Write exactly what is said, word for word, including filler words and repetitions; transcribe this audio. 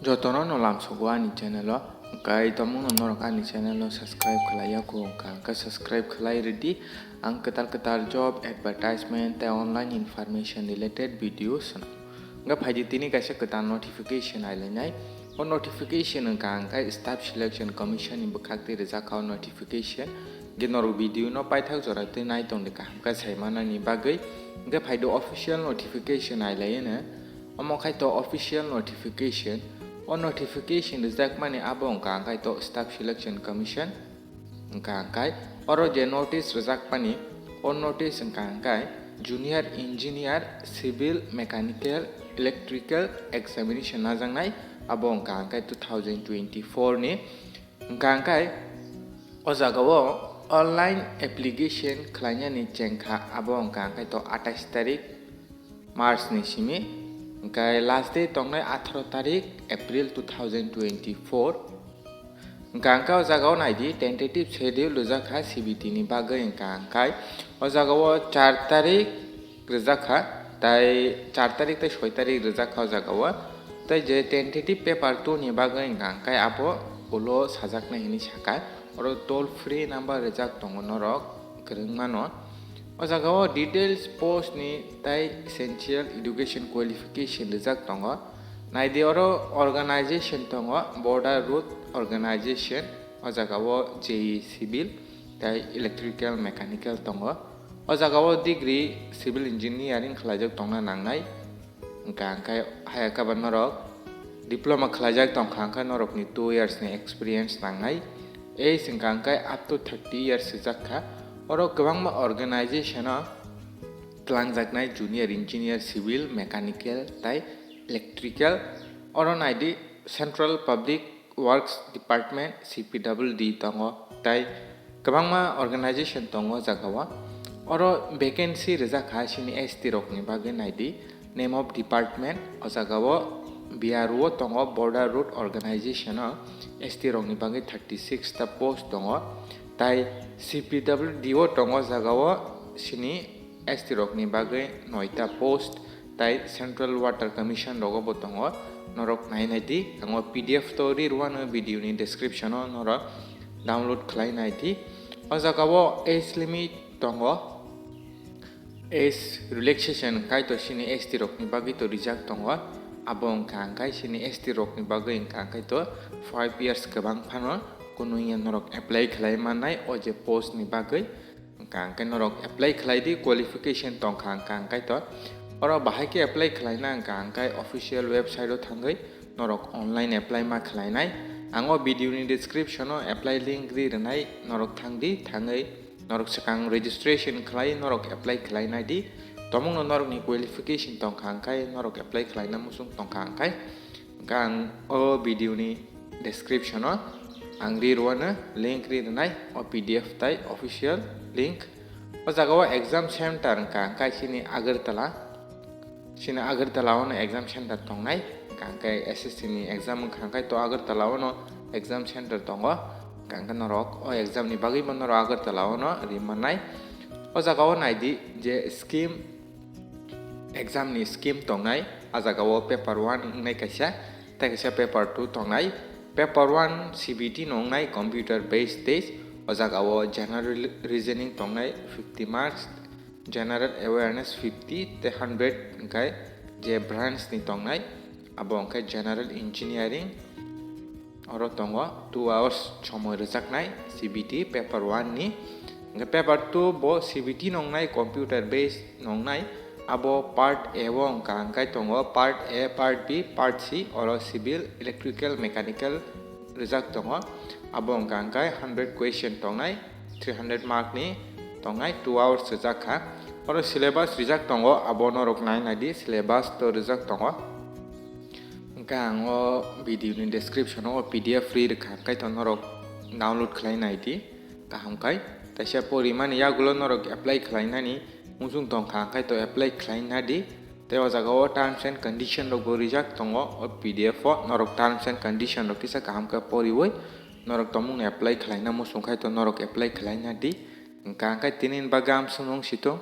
Jotono no lamsogo ani channel o, hwnkhe tomungno norok ani channel o subscribe khlai ya kho wngkha, hwnkhe subscribe khlai rwdi. Ang kwtal kwtal job advertisement tei online information related video swnam. Hwnkhe phaidi tini kaisa kwtal notification ailainai. O notification wngkha hwnkhe Staff Selection Commission ni bwkhak twi rwjak kha o notification. Hwnkhe norok video no paithak jora twi nai tongdi kaham khe sai manani bagwi. Hwnkhe phaidi official notification ailaino. Omo khai to official notification. O notification rwjakmani abo wngkha hwnkhe to Staff Selection Commission. Wngkha hwnkhe oro je notice rwjakmani, o notice wngkha hwnkhe Junior Engineer, Civil, Mechanical, Electrical examination najaknai, abo wngkha hwnkhe two thousand twenty-four ni. Wngkha hwnkhe o jagao online application khlainani chengkha, abo wngkha hwnkhe to atais tarik March ni simi, hwnkhe last date tongnai atharo tarik April two thousand twenty-four. Wngkha hwnkhe o jagao naidi tentative schedule rwjak kha C B T ni bagwi, wngkha hwnkhe o jagao char tarik rwjak kha, tai char tarik tei soi tarik rwjak kha o jagao. Tai je tentative paper two ni bagwi wngkha hwnkhe abo ulo sajaknai hinwi sakha. Oro toll free number rwjak tongo norok kwrwng mano. O jagao details post ni tai essential education qualification rwjak tongo. Naidi oro organization tongo, Border Road Organization, o jagao J E Civil tai Electrical Mechanical tongo. O jagao degree Civil Engineering khlaijak tongna nangnai. Wngkha hwnkhe haya khe ba norok diploma khlaijak tongkha hwnkhe norokni two years ni experience nangnai. Age wngkha hwnkhe up to thirty years swijak kha. Oro kwbangma organization o twlangjaknai junior engineer, civil, mechanical tai electrical. Oro naidi Central Public Works Department, C P W D tongo, tai kwbangma organization tongo o jagao. Oro vacancy rwjak kha chini S T rokni bagwi naidi. Name of department, o jagao B R O tongo, Border Road Organization o S T rokni bagwi thirty six ta post tongo. Tai C P W D o tongo o jagao chini S T rokni bagwi noita post. Tai Central Water Commission rogo bo tongo, norok nai nai di. Ang o P D F to ri rwano video ni description o norok download khlai nai di. O jagao age limit tongo, age relaxation khai to chini S T rokni bagwi to rijak tongo. Abo wngkha hwnkhe chini S T rokni bagwi wngkha hwnkhe to five years kwbang phano kunu ya norok apply khlai mannai o je post ni bagwi. Wngkha hwnkhe norok apply khlai di, qualification tongkha hwnkha hwnkhe to. Oro bahai khe apply khlaina wngkha hwnkhe official website o thangwi norok online apply ma khlainai. Ang o video ni description o apply link ri rwnai, norok thang di, thangwi norok swkang registration khlai norok apply khlai nai di. Tomungno norokni qualification tongkha hwnkhe norok apply khlaina muchung tongkha hwnkhe. Hwnkhe ang o video ni description o ang ri rwano link ri rwnai o P D F tai official link. O jagao exam center wngkha hwnkhe chini Agartala, chini Agartala o no exam center tongnai. Hwnkhe S S C ni exam wngkha hwnkhe to Agartala o no exam center tongo. Hwnkhe norok o exam ni bagwi bo norok Agartala o no ri mannai. O jagao nai di je scheme, exam ni scheme tongnai. A jagao paper one wngnai kaisa, tei kaisa paper two tongnai. Paper one C B T no wngnai computer based test. O jagao general reasoning tongnai fifty marks, general awareness fifty tei hundred hwnkhe je branch ni tongnai, abo hwnkhe general engineering. Oro tongo two hours somoi rwjaknai C B T paper one ni. Hwnkhe paper two bo C B T nongnai, computer based nongnai. Abo part A o wngkha hwnkhe tongo part A, part B, part C, oro civil, electrical, mechanical rwjak tongo. Abo wngkha hwnkhe hundred question tongnai, three hundred mark ni tongnai, two hours rwjak kha. Oro syllabus rijak tongo, abo norok nai nai di, syllabus to rijak tongo. Hwnkhe ang o video ni description o P D F ri rwkha, hwnkhe to norok download khlai nai di, kaham khai. Kaisa porimani yagulo norok apply khlai nani muchung tongkha, hwnkhe to apply khlai na di. Tei o jaga o terms and condition rok bo rijak tongo o P D F o, norok terms and condition rok kisa kaham khe poriwi norok tomung no apply khlai na muchung khai to norok apply khlai na di. Hwnkhe ang khai tini ni bagwi amsong wng si thung,